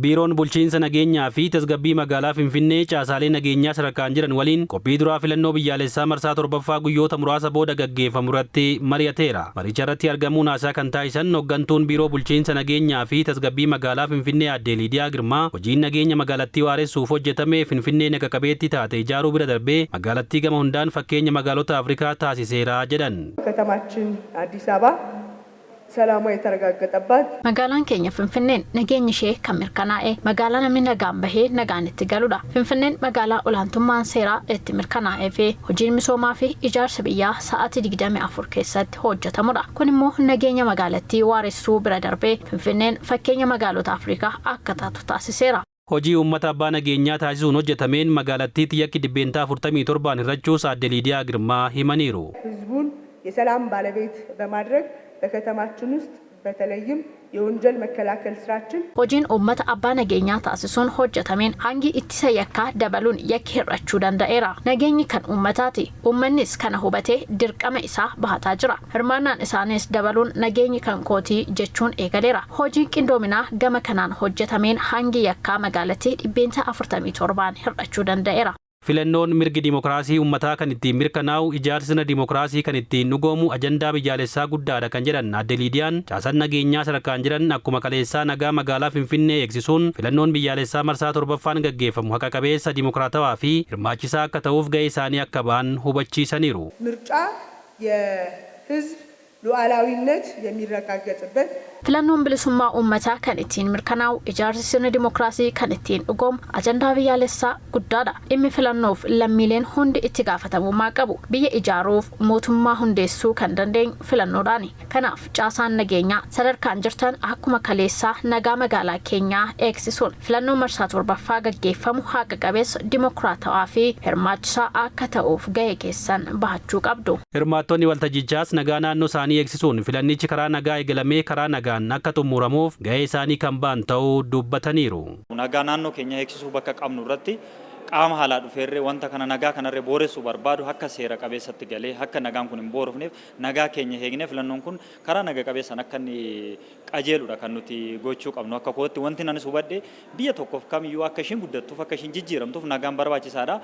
Biiroon Bulchiinsa Nageenyaa fi Tasgabbii Magaalaa Finfinnee caasaalee nageenyaa sadarkaan jiran waliin qophii duraa filannoo biyyaalessaa marsaa 7ffaa guyyoota muraasa booda gaggeeffamu irratti mari'ateera. Maricha irratti argamuun haasaa kan taasisan hoggantuun Biiroo Bulchiinsa Nageenyaa fi Tasgabbii Magaalaa Finfinnee Aadde Liidiyaa Girmaa, hojiin nageenya magaalattii waaressuuf hojjetame Finfinnee naga qabeettii taate ijaaruu bira darbee magaalattii gama hundaan fakkeenya magaalota Afrikaa taasiseera jedhan. ከተማችን አዲስ አበባ ሰላሟ የተረጋገጠባት Magaalaan keenya Finfinneen nageenyi ishee kan mirkanaa'e, magaalaa namni nagaan bahee nagaan itti galudha. Finfinneen magaalaa olaantummaan seeraa itti mirkanaa'ee fi hojiin misoomaa fi ijaarsa biyyaa sa'aatii 24 keessatti hojjetamudha. Kun immoo nageenya magaalattii waaressuu bira darbee Finfinneen fakkeenya magaalota Afrikaa akka taatu taasiseera. Hojii uummata abbaa nageenyaa taasisuun hojjetameen magaalattiitti yakki 47% hir'achuus Aadde Liidiyaa Girmaa himaniiru. ህዝቡን የሰላም ባለቤት በማድረግ በከተማችን ውስጥ በተለይም የወንጀል መከላከል ስራችን Hojiin uummata abbaa nageenyaa taasisuun hojjetameen hangi ittisa yakkaa dabaluun yakki hir'achuu danda'eera. Nageenyi kan uummataati. Uummannis kana hubatee dirqama isaa bahataa jira. Hirmaannaan isaanis dabaluun nageenyi kan kootii jechuun eegaleera. Hojiin qindoominaa gama kanaan hojjetameen hangi yakkaa magaalattii 47% hir'achuu danda'eera. Filannoon mirgi dimokiraasii uummataa kan ittiin mirkanaa'u, ijaarsi sirna dimokiraasii kan ittiin dhugoomu ajandaa biyyaalessaa guddaadha kan jedhan Aadde Liidiyaan, caasaan nageenyaa sadarkaan jiran akkuma kaleessaa nagaa magaalaa Finfinnee eegsisuun filannoon biyyaalessaa marsaa 7ffaan gaggeeffamu haqa qabeessa, dimokiraatawaa fi hirmaachisaa akka ta'uuf gahee isaanii akka ba'an hubachiisaniiru. ምርጫ የህዝብ ሉዓላዊነት የሚረጋገጥበት Filannoon bilisummaa uummataa kan ittiin mirkanaa'u, ijaarsi sirna dimokiraasii kan ittiin dhugoomu ajandaa biyyaalessaa guddaadha. Dhimmi filannoof lammiileen hundi itti gaafatamummaa qabu. Biyya ijaaruuf mootummaa hundeessuu kan dandeenyu filannoodhaani. Kanaaf caasaan nageenyaa sadarkaan jirtan akkuma kaleessaa nagaa magaalaa keenyaa eegsisuun filannoo marsaa 7ffaa gaggeeffamu haqa qabeessa, dimokiraatawaa fi hirmaachisaa akka ta'uuf gahee keessan bahachuu qabdu. Hirmaattonni waltajjichaas nagaa naannoo isaanii eegsisuun filannichi karaa nagaa eegalamee karaa nagaan akka xumuramuuf gahee isaanii kan ba'an ta'uu dubbataniiru. Nagaa naannoo keenya eegsisuu bakka qabnu irratti qaama haalaa dhufeerree wanta kana nagaa kanarree booressuu barbaadu akka seera qabeessatti galee akka nagaan kun hin boorofneef nagaa keenya eegnee filannoon kun karaa naga qabeessan akka inni qajeeludha kan nuti gochuu qabnu. Akka kootti wanti anis hubadhe, biyya tokkoof kamiyyuu akka ishiin guddattuuf, akka ishiin jijjiiramtuuf nagaan barbaachisaadha.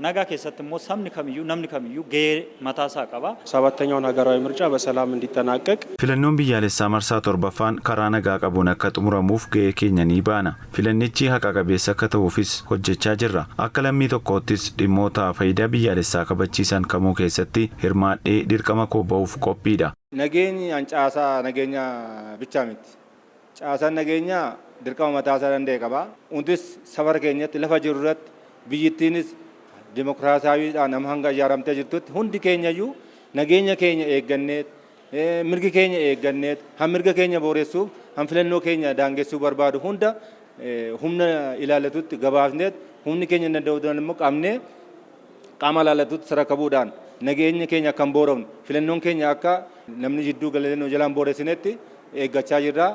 Nagaa keessatti immoo sabni kamiyyuu, namni kamiyyuu gahee mataasaa qaba. ሰባተኛውን ሀገራዊ ምርጫ በሰላም እንዲጠናቀቅ Filannoon biyyaalessaa marsaa 7ffaan karaa nagaa qabuun akka xumuramuuf gahee keenya ni baana. Filannichi haqa qabeessa akka ta'uufis hojjechaa jirra. Akka lammii tokkoottis dhimmoota faayidaa biyyaalessaa kabachiisan kamuu keessatti hirmaadhee dirqama koo ba'uuf qophiidha. Nageenyi an caasaa nageenya bichaa miti. Caasaan nageenyaa dirqama mataasaa danda'e qaba. Hundis safara keenyatti lafa jiru irratti biyyittiinis dimokiraasaawiidhaan nama hanga ijaaramtee jirtutti hundi keenyayyuu nageenya keenya eegganneet, mirgi keenya eegganneet, han mirga keenya booressuuf, han filannoo keenya daangessuu barbaadu hunda humna ilaallatutti gabaafneet, humni keenya hin danda'u immoo qabnee qaama ilaallatutti sarakabuudhaan nageenya keenya akka hin boorofne, filannoon keenya akka namni jidduu galee jalaan booressinetti eeggachaa jirra.